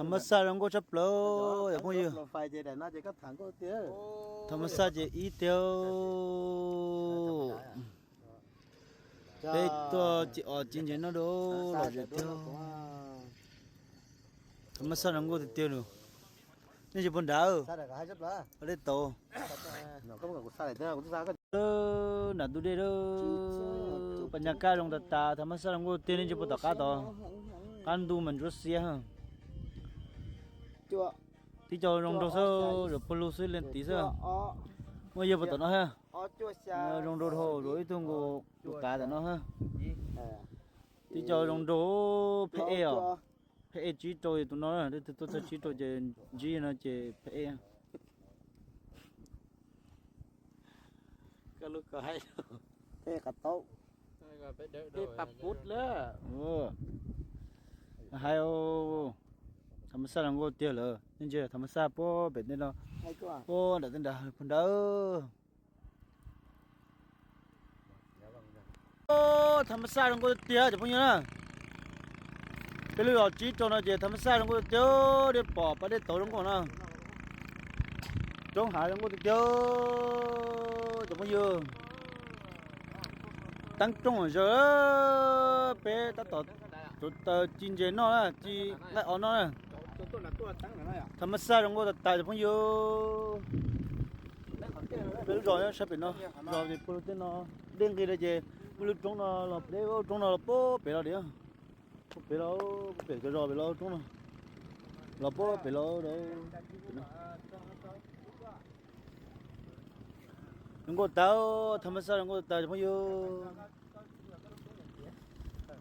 Tham mas xaj zoo nkauj tshaj plaws cov phooj ywg. Tham mas xaj ces ib tiag. Peb tuaj ci os ci ntses noj dua lom zem tiag. Tham mas xaj zoo nkauj tiag tiag nws. Nej tsis pom nrad, dej tauv. Nram ntug dej, pas nyas kaj zoo tas tas, tham mas xaj zoo nkauj tiag, nej tsis pom tom qab tod. Qab ntuj mas ntsuab xiab. Tib co zoo nraug xwb, zaum pawg lug xwb leej tid xwb. Muaj yawg puas tom no thiab? Zoo nraug dhau, zaum ib tug nkaus tus qav tom no thiab. Tib co zoo nraug, pheb ej os. Pheb ej tsib rau tus no, leej twg tuaj txog tsib rau ces ntsib no ces pheb ej. Hais, tham mas xaj zoo nkauj tiag lawm, nej ntsia tham mas xaj puag pem tej no, puag nram tej nrad puag nrad. Tham mas xaj zoo nkauj tiag tiag cov phooj ywg na. Peb lub zos tsib rau no ces tham mas xaj zoo nkauj tiag tiag, dej pom pas dej tauv zoo nkauj no. Roob hav zoo nkauj tiag tiag cov phooj ywg. Teeb rooj zawg, peb tab tom taws ci ntses noj na, ci nqaij os noj na. Tham mas xaj zoo nkauj tas tas cov phooj ywg. Peb lub zos nyob sab pem no, zos ces puag lug tej no, dej nqis lawm ces peb lub roob no los, peb lub roob no los puag pem los diam. Puag pem los, puag pem cov zos pem los roob no, los puag pem los. Zoo nkauj tas, tham mas xaj zoo nkauj tas cov phooj ywg.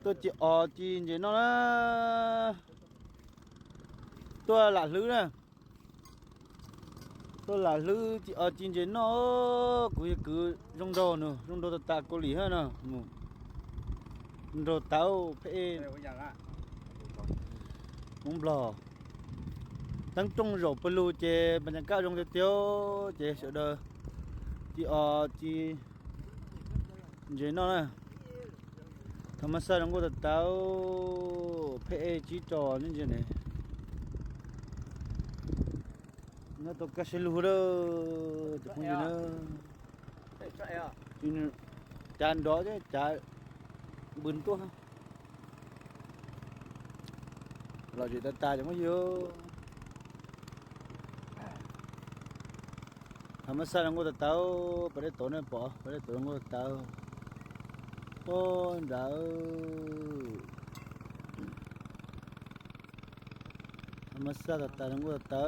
Tuaj ci os ci ntses noj na. Tuaj lam hlwb na. Tuaj lam hlwb ci os ci ntses noj, kuv yog kwv zoo nraug nws, zoo nraug tas tas Kaus Lim thiab no. Nraug tau phem. Hmoob Nplog. Teeb rooj zaum pawg lug ces pas nyas kaj zoo tiag tiag ces sawv daws ci os ci ntses noj na. Tham mas xaj zoo nkauj tas tas, phem tsib rau nej ntsia ne. Nyob tau kaj siab lug lawm cov phooj ywg na. Cav nrov thiab cav npws tuaj. Lom zem tas tas cov phooj ywg. Tham mas xaj zoo nkauj tas tas, pas dej tauv nej pom, pas dej tauv zoo nkauj tas tas. Puag nrad. Tham mas xaj tas tas zoo nkauj tas tas.